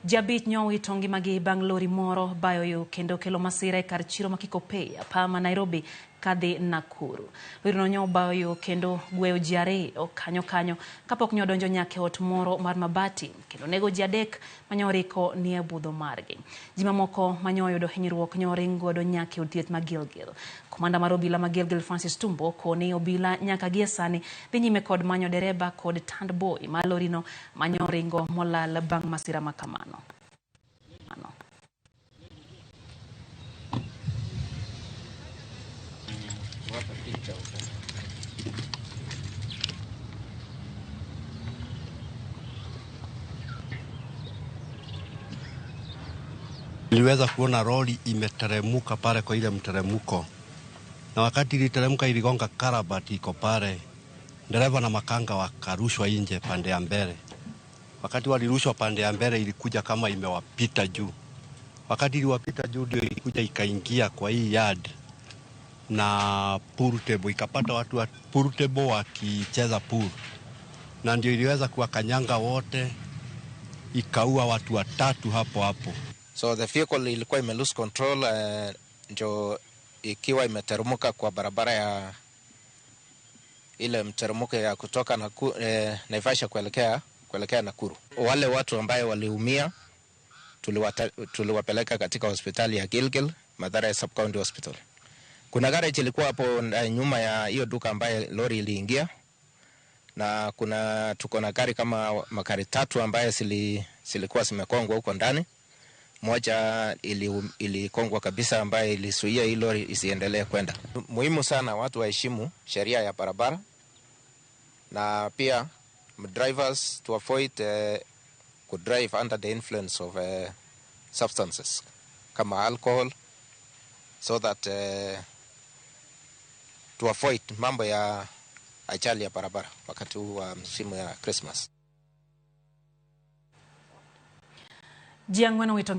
Ji abich nyowito ngimagi bang' lori moro bayo yo kendo kelo masira e kar chiro ma Kikopey, apaya ma Nairobi kadhi Nakuru. Lorino nyobayo yo kendo gweyo ji ariyo kanyo kanyo kapok nyodonjo nyaka e ot moro mar mabati kendo nego ji adek manyoriko nie budho margi. Ji mamoko manyoyudo hinyruok nyoring godo nyaka e od thieth ma Gilgil. Komanda mar obila ma Gilgil Francis Tumbo koni obila nyaka gie sani dhi nyime kod manyo dereba kod tandboy mar lorino manyoringo molal bang' masira ma kamano. Niliweza kuona lori imeteremuka pale kwa ile mteremuko, na wakati iliteremka iligonga karabati iko pale, dereva na makanga wakarushwa nje pande ya mbele. Wakati walirushwa pande ya mbele, ilikuja kama imewapita juu. Wakati iliwapita juu, ndio ilikuja ikaingia kwa hii yard na pool table, ikapata watu wa pool table wakicheza pool, na ndio iliweza kuwakanyanga wote, ikaua watu watatu hapo hapo. So the vehicle ilikuwa ime lose control, njo ikiwa imeteremka kwa barabara ya ile mteremko ya kutoka Naivasha kuelekea Nakuru. Wale watu ambaye waliumia tuliwapeleka katika hospitali ya Gilgil, Mathare Sub County Hospital. Kuna garage ilikuwa hapo nyuma ya hiyo duka ambaye lori iliingia, na tuko na gari kama magari tatu ambaye zilikuwa zimekongwa huko ndani. Moja ilikongwa kabisa ambaye ilizuia hii lori isiendelee kwenda. Muhimu sana watu waheshimu sheria ya barabara, na pia drivers to avoid ku drive under the influence of substances kama alcohol, so that to avoid mambo ya ajali ya barabara wakati huu wa msimu ya Christmas. Ji ang'wen owito